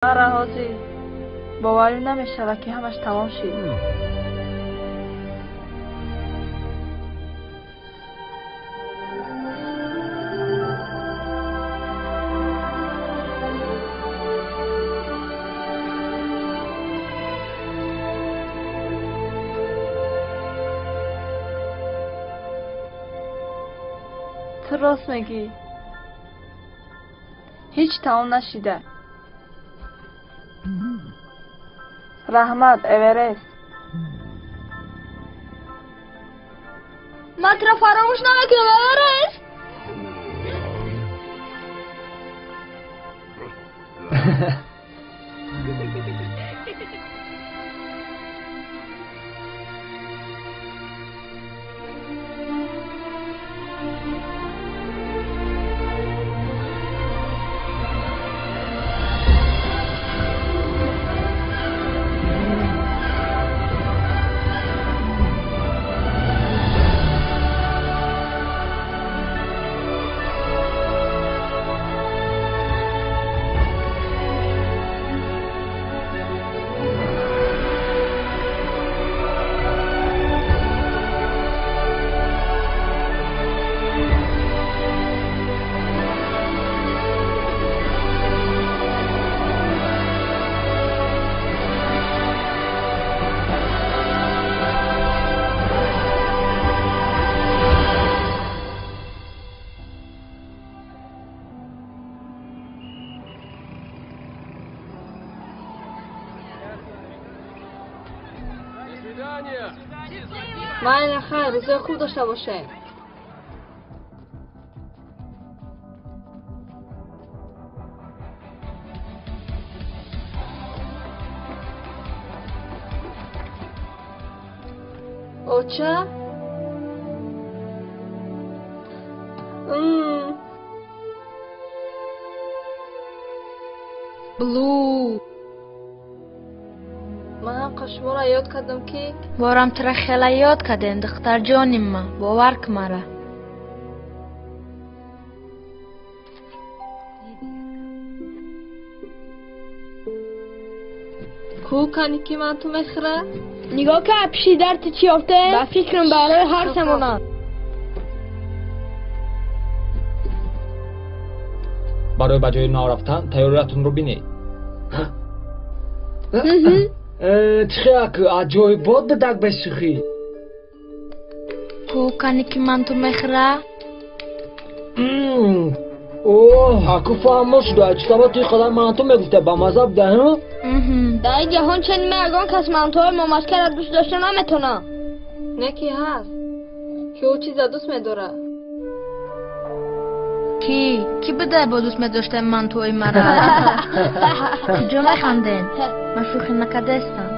Мара ҳозир боварӣ намешавад, ки ҳамаш тамом шид. Ту рост мегӣ, ҳеҷ тамом нашида. Раҳмат, Эверест. Ман туро фаромӯш намекунам, Эверест. Майли, хайр, рӯзои хуб дошта бошем. Оча? Блу. Ман ҳам шуморо ёд кардам, ки Борам тура хела ёд кардем, духтарҷони ман, бовар ку мара. Ку кани ки ман ту мехӯра? Нигоҳ кар, пиши дар ту чӣ ёфте? Ба фикрам, барои ҳар самонанд. Барои ба ҷои нав рафтан тайёриятонро бинед. Чӣ хел аҷоибот бидак бешӯхӣ. Ку кани ки ман ту мехӯра? Оҳ, аку фаҳмо шуда, чӣ сабаб ту ин қадар манту мегуфта, ба маза буда, ҳа? Дар ин ҷаҳон чен ма ягон кас мантуҳои момаскарро дӯст дошта наметавонад. Не, ки ҳаст, ки ӯ чиза дӯст медорад. Ки? Кӣ буда бо дӯст медоштаи мантуҳои мара? Куҷо механдед? Ман шӯхӣ накардаистам.